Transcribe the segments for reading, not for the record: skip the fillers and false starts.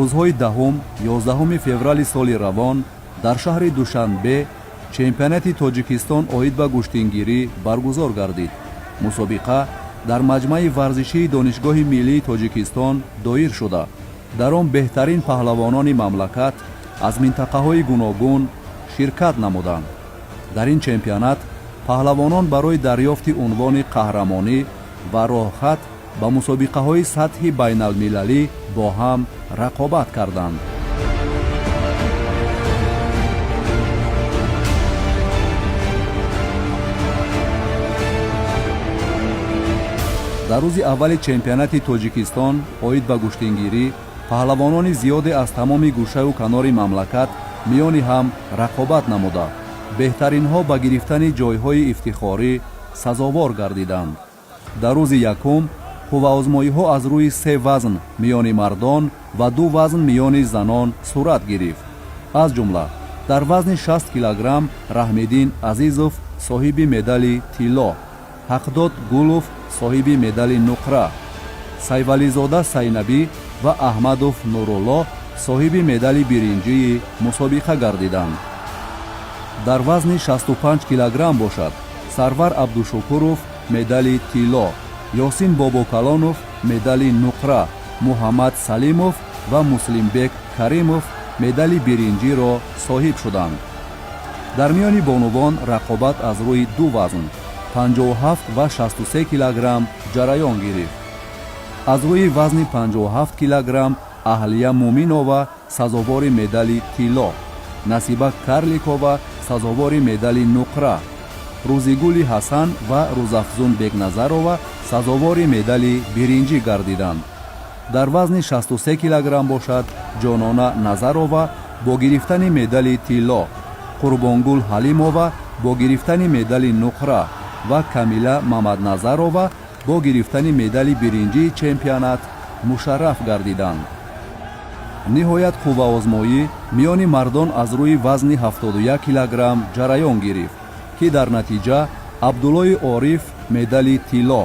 Рӯзҳои 10-ум, 11-уми феврали соли равон дар шаҳри Душанбе чемпионати Тоҷикистон оид ба гӯштингирӣ баргузор гардид. Мусобиқа дар маҷмаи варзишии Донишгоҳи миллии Тоҷикистон доир шуда, дар он беҳтарин паҳлавонони мамлакат аз минтақаҳои гуногун ширкат намуданд. Дар ин чемпионат паҳлавонон барои дарёфти унвони қаҳрамонӣ ва роҳхат ба мусобиқаҳои сатҳи байналмилалӣ бо ҳам рақобат карданд. Дар рӯзи аввали чемпионати Тоҷикистон оид ба гӯштингирӣ паҳлавонони зиёде аз тамоми гӯшаву канори мамлакат миёни ҳам рақобат намуда, беҳтаринҳо ба гирифтани ҷойҳои ифтихорӣ сазовор гардиданд. Дар рӯзи якум қувваозмоиҳо аз рӯи се вазн миёни мардон ва ду вазн миёни занон сурат гирифт. Аз ҷумла дар вазни 60 килограмм Раҳмиддин Азизов соҳиби медали тилло, Ҳақдод Гулов соҳиби медали нуқра, Сайвализода Сайнабӣ ва Аҳмадов Нурулло соҳиби медали биринҷии мусобиқа гардиданд. Дар вазни 65 килограмм бошад, Сарвар Абдушукуров медали тилло, Ёсин Бобокалонов медали нуқра, Муҳаммад Салимов ва Муслимбек Каримов медали биринҷиро соҳиб шуданд. Дар миёни бонувон рақобат аз рӯи ду вазн 57 ва 63 килограмм ҷараён гирифт. Аз рӯи вазни 57 килограмм Аҳлия Муминова сазовори медали тилло, Насиба Карликова сазовори медали нуқра, Рӯзигули Ҳасан ва Рӯзафзун Бекназарова сазовори медали биринҷӣ гардиданд. Дар вазни 63 килограмм бошад, Ҷонона Назарова бо гирифтани медали тилло, Қурбонгул Ҳалимова бо гирифтани медали нуқра ва Камила Мамадназарова бо гирифтани медали биринҷии чемпионат мушарраф гардиданд. Ниҳоят, қувваозмоӣ миёни мардон аз рӯи вазни 71 килограмм ҷараён гирифт, ки дар натиҷа Абдуллои Ориф медали тилло,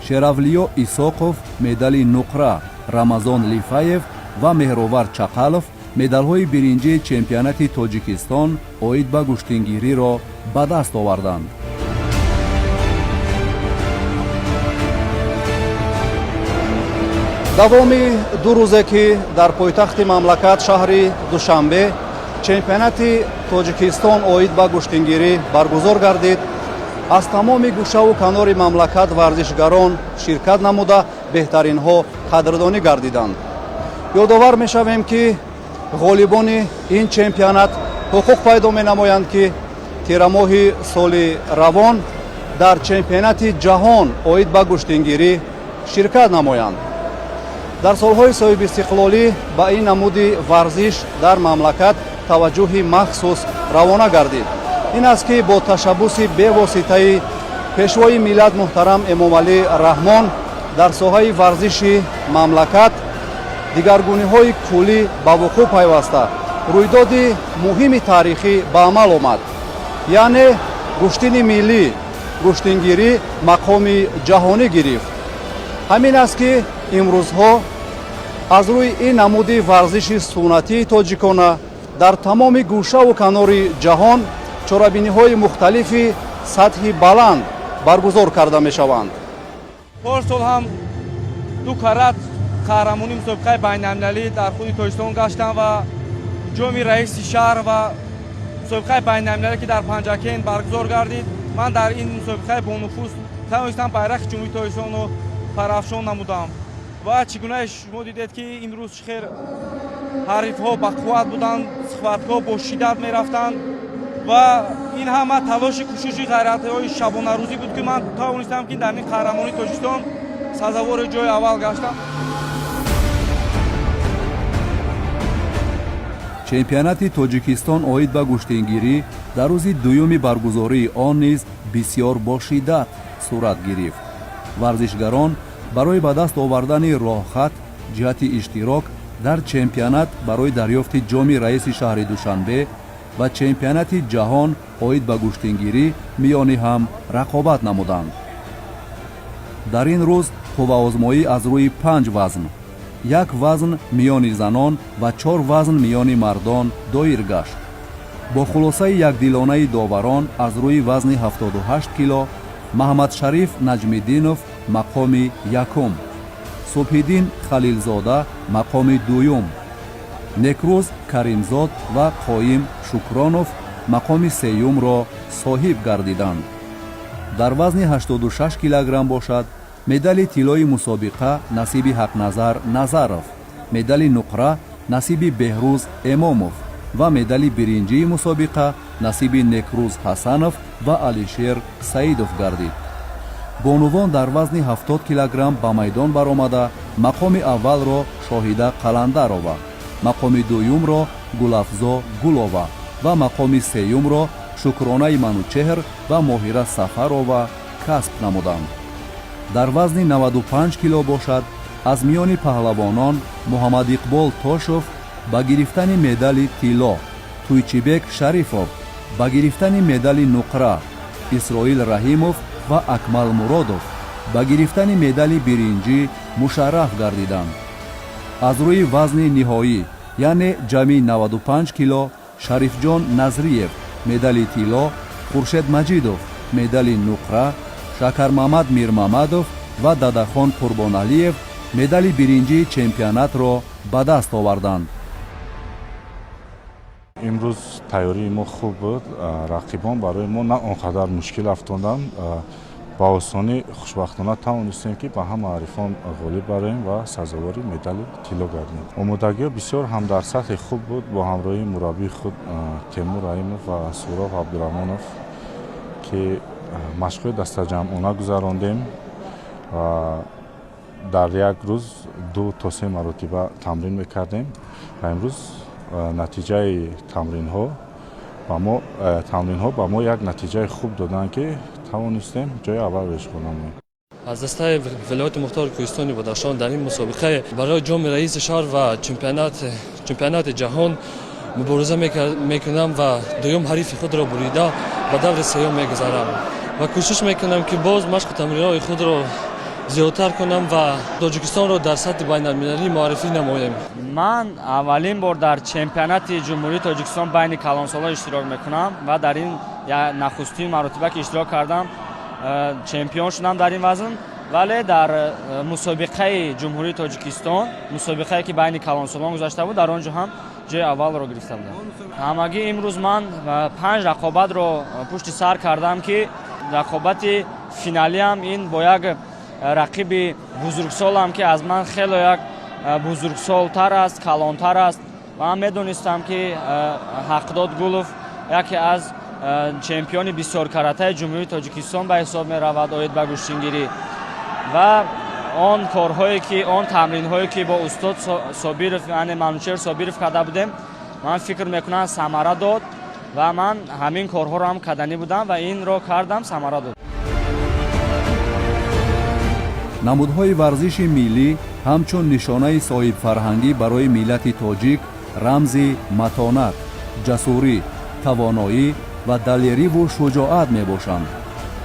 Шеравлиё Исоқов медали нуқра, Рамазон Лифаев ва Меҳровар Чақалов медалҳои биринҷии чемпионати Тоҷикистон оид ба гӯштингириро ба даст оварданд. Давоми 2 рӯзе, ки дар пойтахти мамлакат, шаҳри Душанбе, чемпионати Тоҷикистон оид ба гӯштингирӣ баргузор гардид, аз тамоми гӯшаву канори мамлакат варзишгарон ширкат намуда, беҳтаринҳо қадрдонӣ гардиданд. Ёдовар мешавем, ки ғолибони ин чемпионат ҳуқуқ пайдо менамоянд, ки тирамоҳи соли равон дар чемпионати ҷаҳон оид ба гӯштингирӣ ширкат намоянд. Дар солҳои соҳибистиқлолӣ ба ин намуди варзиш дар мамлакат таваҷҷӯҳи махсус равона гардид. Ин аст, ки бо ташаббуси бевоситаи Пешвои миллат муҳтарам Эмомалӣ Раҳмон дар соҳаи варзиши мамлакат дигаргуниҳои куллӣ ба вуқӯъ пайваста, рӯйдоди муҳими таърихӣ ба амал омад, яъне гӯштини миллӣ, гӯштингирӣ мақоми ҷаҳонӣ гирифт. Ҳамин аст, ки имрӯзҳо аз рӯи ин намуди варзиши суннатии тоҷикона дар тамоми гӯшаву канори ҷаҳон чорабиниҳои мухталифи сатҳи баланд баргузор карда мешаванд. Порсол ҳам ду карат қаҳрамонии мусобиқаи байналмилалӣ дар худи Тоҷикистон гаштам ва ҷоми раиси шаҳр ва мусобиқаи байналмилалӣ, ки дар Панҷакент баргузор гардид, ман дар ин мусобиқаи бонуфуз тавонистам байрақи Ҷумҳурии Тоҷикистонро парафшон намудам. Ва чӣ гуна шумо дидед, ки имрӯз чӣ хел ҳарифҳо бақувват буданд, схватка ҳо бо шиддат мерафтанд ва ин ҳама талоши кӯшиши ғайратҳои шабонарӯзӣ буд, ки ман тавонистам, ки дар ин қаҳрамонии Тоҷикистон сазовори ҷои аввал гаштам. Чемпионати Тоҷикистон оид ба гӯштингирӣ дар рӯзи дуюми баргузории он низ бисёр бошиддат сурат гирифт. Варзишгарон барои ба даст овардани роҳхат ҷиҳати иштирок дар чемпионат барои дарёфти ҷоми раиси шаҳри Душанбе ва чемпионати ҷаҳон оид ба гӯштингирӣ миёни ҳам рақобат намуданд. Дар ин рӯз қувваозмоӣ аз рӯи панҷ вазн Як вазн миёни занон ва чор вазн миёни мардон доир гашт. Бо хулосаи якдилонаи доварон аз рӯи вазни 78 кило Маҳамадшариф Наҷмиддинов мақоми якум, Субҳиддин Халилзода мақоми дуюм, Некрӯз Каримзод ва Қоим Шукронов мақоми сеюмро соҳиб гардиданд. Дар вазни 86 килограмм бошад, медали тиллои мусобиқа насиби Ҳақназар Назаров, медали нуқра насиби Беҳрӯз Эмомов ва медали биринҷии мусобиқа насиби Некрӯз Ҳасанов ва Алишер Саидов гардид. Бонувон дар вазни 70 килограмм ба майдон баромада, мақоми аввалро Шоҳида Қаландарова, мақоми дуюмро Гулафзо Гулова ва мақоми сеюмро Шукронаи Манучеҳр ва Моҳира Сафарова касб намуданд. Дар вазни 95 кило бошад, аз миёни паҳлавонон Муҳаммадиқбол Тошов ба гирифтани медали тилло, Туйчибек Шарифов ба гирифтани медали нуқра, Исроил Раҳимов ва Акмал Муродов ба гирифтани медали биринҷӣ мушарраф гардиданд. Аз рӯи вазни ниҳоӣ, яъне ҷамъи 95 кило, Шарифҷон Назриев медали тилло, Хуршед Маҷидов медали нуқра, Шакармамад Мирмамадов ва Дадахон Қурбоналиев медали биринҷии чемпионатро ба даст оварданд. Имрӯз тайёрии мо хуб буд. Рақибон барои мо на он қадар мушкил афтоданд. Ба осонӣ, хушбахтона, тавонистем, ки ба ҳама ҳарифон ғолиб бароем ва сазовори медали тилло гардем. Омодагиҳо бисёр ҳам дар сатҳи хуб буд. Бо ҳамроҳии мураббии худ Темур Раимов ва Суроб Абдураҳмонов, ки машқҳои дастаҷамъона гузарондем ва дар як рӯз ду то се маротиба тамрин мекардем ва имрӯз натиҷаи тамринҳо ба мо як натиҷаи хуб доданд, ки тавонистем ҷои аввалро ишғол намоем. Аз дастаи вилояти мухтори кӯҳистони Бадахшон дар ин мусобиқа барои ҷоми раиси шаҳр ва чемпионати ҷаҳон мубориза мекунам ва дуюм ҳарифи худро бурида, ба даври сеюм мегузарам ва кӯшиш мекунам, ки боз машқу тамринҳои худро зиёдтар кунам ва Тоҷикистонро дар сатҳи байналмилалӣ муаррифӣ намоем. Ман аввалин бор дар чемпионати Ҷумҳурии Тоҷикистон байни калонсолон иштирок мекунам ва дар ин нахустин маротиба, ки иштирок кардам, чемпион шудам дар ин вазн. Вале дар мусобиқаи Ҷумҳурии Тоҷикистон, мусобиқае, ки байни калонсолон гузашта буд, дар он ҷо ҳам ҷои аввалро гирифта будам. Ҳамагӣ имрӯз ман панҷ рақобатро пушти сар кардам, ки рақобати финалиам ин бо як рақиби бузургсолам, ки аз ман хело як бузургсолтар аст, калонтар аст. Ва ман медонистам, ки Ҳақдод Гулов яке аз чемпиони бисёркаратаи Ҷумҳурии Тоҷикистон ба ҳисоб меравад оид ба гӯштингирӣ. Ва он корҳое, ки он тамринҳое, ки бо устод Собиров, яъне Манучер Собиров, карда будем, ман фикр мекунам, самара дод ва ман ҳамин корҳоро ҳам карданӣ будам ва инро кардам, самара дод. Намудҳои варзиши миллӣ ҳамчун нишонаи соҳибфарҳангӣ барои миллати тоҷик рамзи матонат, ҷасурӣ, тавоноӣ ва далериву шуҷоат мебошанд,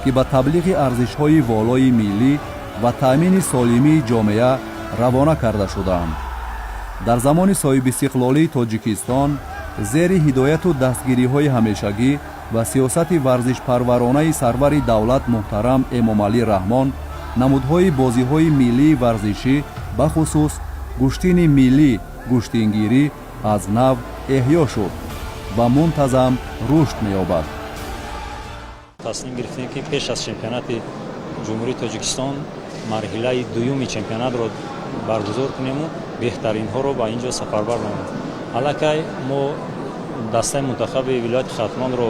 ки ба таблиғи арзишҳои волои миллӣ ва таъмини солимии ҷомеа равона карда шудаанд. Дар замони соҳибистиқлолии Тоҷикистон, зери ҳидояту дастгириҳои ҳамешагӣ ва сиёсати варзишпарваронаи сарвари давлат муҳтарам Эмомалӣ Раҳмон, намудҳои бозиҳои миллии варзишӣ, бахусус гӯштини миллӣ, гӯштингирӣ, аз нав эҳё шуд ва мунтазам рушд меёбад. Тасмим гирифтем, ки пеш аз чемпионати Ҷумҳурии Тоҷикистон марҳилаи дуюми чемпионатро баргузор кунему беҳтаринҳоро ба ин ҷо сафарбар намоем. Аллакай мо дастаи мунтахаби вилояти Хатлонро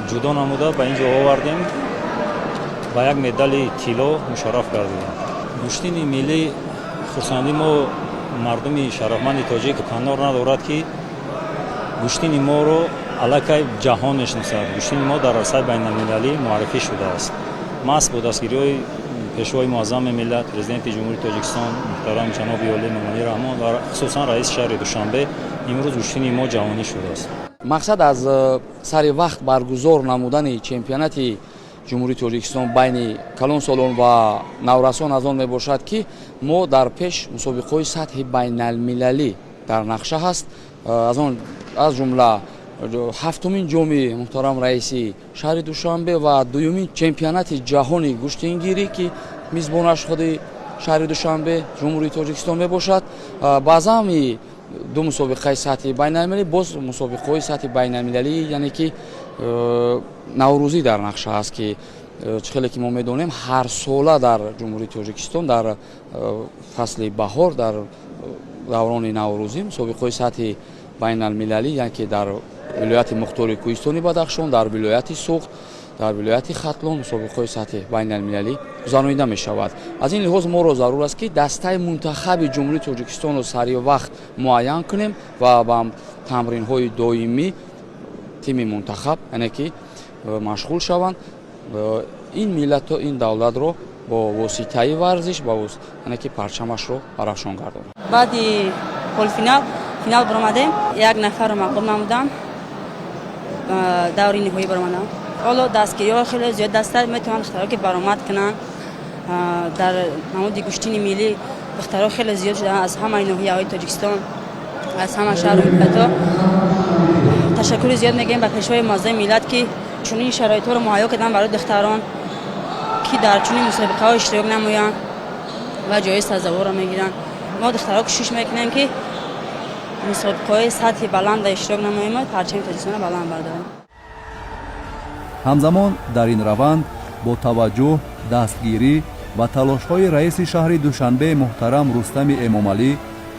ҷудо намуда, ба ин ҷо овардем, ба як медали тилло мушарраф гардидем. Гӯштини миллӣ, хурсандии мо, мардуми шарафманди тоҷик, канор надорад, ки гӯштини моро аллакай ҷаҳон мешиносад. Гӯштини мо дар арсаи байналмилалӣ муаррифӣ шудааст. Маҳз бо дастгириҳои пешвои муаззами миллат, Президенти Ҷумҳурии Тоҷикистон муҳтарам ҷаноби олӣ Эмомалӣ Раҳмон ва хусусан раиси шаҳри Душанбе имрӯз гӯштини мо ҷаҳонӣ шудааст. Мақсад аз сари вақт баргузор намудани чемпионати Ҷумҳурии Тоҷикистон байни калонсолон ва наврасон аз он мебошад, ки мо дар пеш мусобиқаҳои сатҳи байналмилалӣ дар нақша ҳаст. Аз он аз ҷумла ҳафтумин ҷоми муҳтарам раиси шаҳри Душанбе ва дуюмин чемпионати ҷаҳони гӯштингирӣ, ки мизбонаш худи шаҳри Душанбе, Ҷумҳурии Тоҷикистон мебошад. Баъзами ду мусобиқаи сатҳи байналмилалӣ боз мусобиқаҳои сатҳи байналмилалӣ, яъне ки наврӯзӣ дар нақша аст, ки чӣ хеле ки мо медонем, ҳар сола дар Ҷумҳурии Тоҷикистон дар фасли баҳор, дар даврони наврӯзӣ мусобиқаҳои сатҳи байналмилалӣ, яъне ки дар вилояти мухтори Кӯҳистони Бадахшон, дар вилояти Суғд, дар вилояти Хатлон мусобиқаҳои сатҳи байналмилалӣ гузаронида мешавад. Аз ин лиҳоз моро зарур аст, ки дастаи мунтахаби Ҷумҳурии Тоҷикистонро сари вақт муайян кунем ва ба тамринҳои доимӣ тими мунтахаб, яъне ки машғул шаванд, ин миллату ин давлатро бо воситаи варзиш, яъне ки парчамашро барафшон гардонад. Баъди полуфинал финал баромадем, як нафарро мағлуб намудам, даври ниҳоӣ баромадам. Ҳоло дастгириҳо хеле зиёд даста, метавонанд духтаро ки баромад кунанд. Дар намуди гӯштини миллӣ духтаро хеле зиёд шуданд аз ҳамаи ноҳияҳои Тоҷикистон, аз ҳама шаҳру вилоятҳо. Ташаккури зиёд мегӯем ба Пешвои муаззами миллат, ки чунин шароитҳоро муҳайё карданд барои духтарон, ки дар чунин мусобиқаҳо иштирок намоянд ва ҷои сазоворро мегиранд. Мо духтарҳо кӯшиш мекунем, ки мусобиқаҳои сатҳи баланда иштирок намоем ва парчами Тоҷикистонро баланд бардорем. Ҳамзамон дар ин раванд бо таваҷҷӯҳ, дастгирӣ ва талошҳои раиси шаҳри Душанбе муҳтарам Рустами Эмомалӣ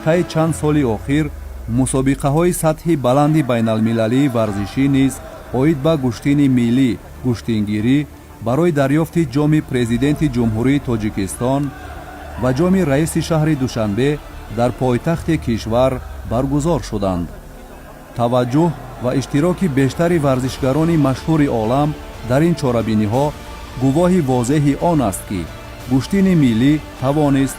тайи чанд соли охир мусобиқаҳои сатҳи баланди байналмилалии варзишӣ низ оид ба гӯштини миллӣ, гӯштингирӣ барои дарёфти ҷоми Президенти Ҷумҳурии Тоҷикистон ва ҷоми раиси шаҳри Душанбе дар пойтахти кишвар баргузор шуданд. Таваҷҷӯҳ ва иштироки бештари варзишгарони машҳури олам дар ин чорабиниҳо гувоҳи возеҳи он аст, ки гӯштини миллӣ тавонист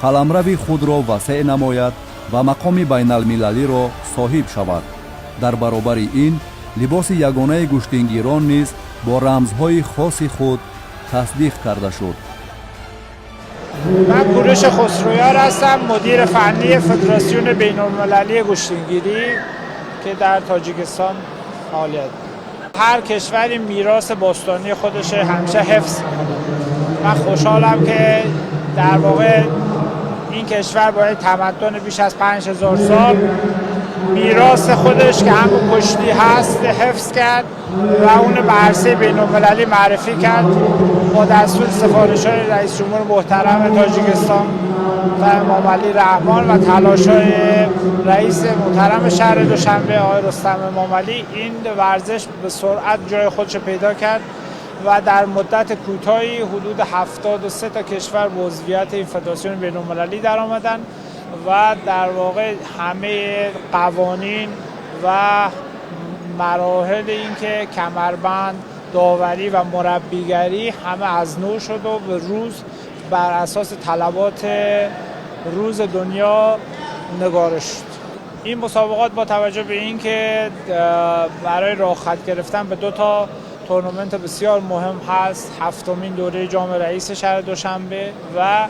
қаламрави худро васеъ намояд ва мақоми байналмилалиро соҳиб шавад. Дар баробари ин либоси ягонаи гӯштингирон низ бо рамзҳои хоси худ тасдиқ карда шуд. من کوروش خسرویار هستم، مدیر فنی فدراسیون بین‌المللی گوشتینگیری که در تاجیکستان فعالیت. هر کشوری میراث باستانی خودش همیشه حفظ میکنه. من خوشحالم که در واقع این کشور با یک تمدن بیش از 5000 سال میراث خودش که همون کشتی هست حفظ کرد و اون به عرصه بین المللی معرفی کرد. با دستور سفارش های رئیس جمهور محترم تاجیکستان و امام علی رحمان و تلاش های رئیس محترم شهر دوشنبه آقای رستم امامعلی، این ورزش به سرعت جای خودش پیدا کرد و در مدت کوتاهی حدود 73 تا کشور به عضویت این فدراسیون بین المللی در آمدن و در واقع همه قوانین و مراحل اینکه کمربند، داوری و مربیگری همه از نو شد و به روز بر اساس طلبات روز دنیا نگارش شد. این مسابقات با توجه به اینکه برای راهخط گرفتن به دو تا تورنمنت بسیار مهم هست، هفتمین دوره جام رئیس شهر دوشنبه و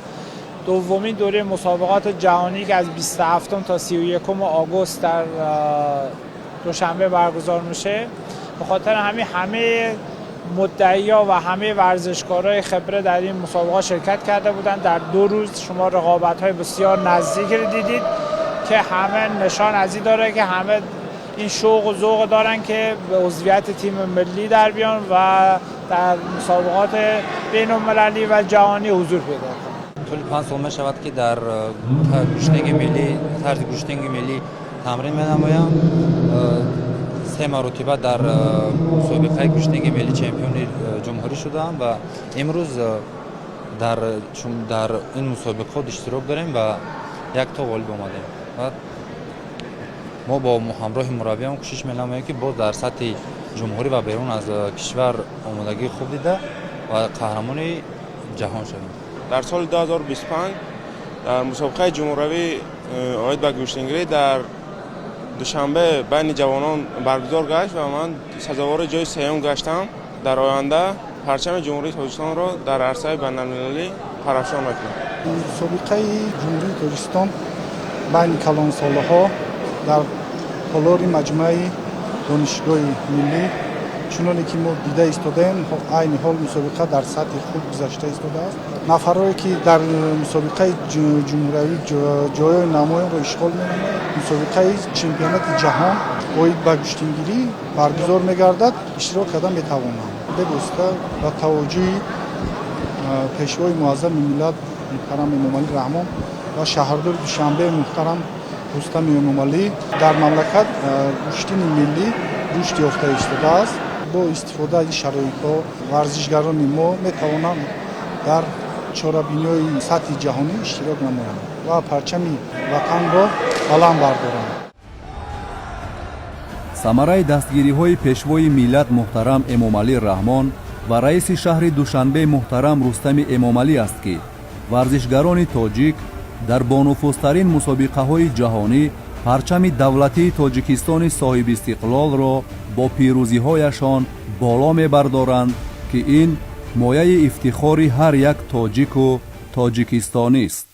دومین دوره مسابقات جهانی که از 27 تا 31 آگوست در دوشنبه برگزار میشه، به خاطر همین همه مدعیا و همه ورزشکارای خبره در این مسابقات شرکت کرده بودند. در 2 روز شما رقابت های بسیار نزدیک رو دیدید که همه نشان از این داره که همه این شوق و ذوق دارن که به عضویت تیم ملی در بیان و در مسابقات بین المللی و جهانی حضور پیدا کنند. Тӯли 5 сол мешавад, ки дар гӯштинги миллӣ, тарзи гӯштинги миллӣ тамрин менамоям. Се маротиба дар мусобиқаи гӯштинги миллӣ чемпиони ҷумҳурӣ шудаам ва имрӯз дар ин мусобиқот иштирок дорем ва якто ғолиб омадем. Ва мо бо ҳамроҳи мураббиён кӯшиш менамоем, ки боз дар сатҳи ҷумҳурӣ ва берун аз кишвар омодагии хуб дида ва қаҳрамони ҷаҳон шавем. Дар соли 2025 дар мусобиқаи ҷумҳуравӣ оид ба гӯштингирӣ дар Душанбе байни ҷавонон баргузор гашт ва ман сазовори ҷои сеюм гаштам. Дар оянда Парчами Ҷумҳурии Тоҷикистонро дар арсаи байналмилалӣ парафшон мекунем. Мусобиқаи Ҷумҳурии Тоҷикистон байни калонсолаҳо дар толори маҷмӯаи Донишгоҳи миллӣ, чуноне ки мо дида истодаем, айни ҳол мусобиқа дар сатҳи хуб гузашта истодааст. Нафарое ки дар мусобиқаи ҷумҳуриявӣ ҷойҳои намоёнро ишғол менамояд, мусобиқаи чемпионати ҷаҳон оид ба гӯштингирӣ баргузор мегардад, иштирок карда метавонанд. Бевосита ба таваҷҷӯҳи Пешвои муаззами миллат муҳтарам Эмомалӣ Раҳмон ва шаҳрдори Душанбе муҳтарам Рустами Эмомалӣ дар мамлакат гӯштини миллӣ рушд ёфта истодааст. Бо истифода аз ин шароитҳо варзишгарони мо метавонанд дар чорабиниҳои сатҳи ҷаҳонӣ иштирок намоянд ва парчами ватанро баланд бардоранд. Самараи дастгириҳои Пешвои миллат муҳтарам Эмомалӣ Раҳмон ва раиси шаҳри Душанбе муҳтарам Рустами Эмомалӣ аст, ки варзишгарони тоҷик дар бонуфузтарин мусобиқаҳои ҷаҳонӣ парчами давлатии Тоҷикистони соҳибистиқлолро бо пирӯзиҳояшон боло мебардоранд, ки ин мояи ифтихори ҳар як тоҷику тоҷикистонист.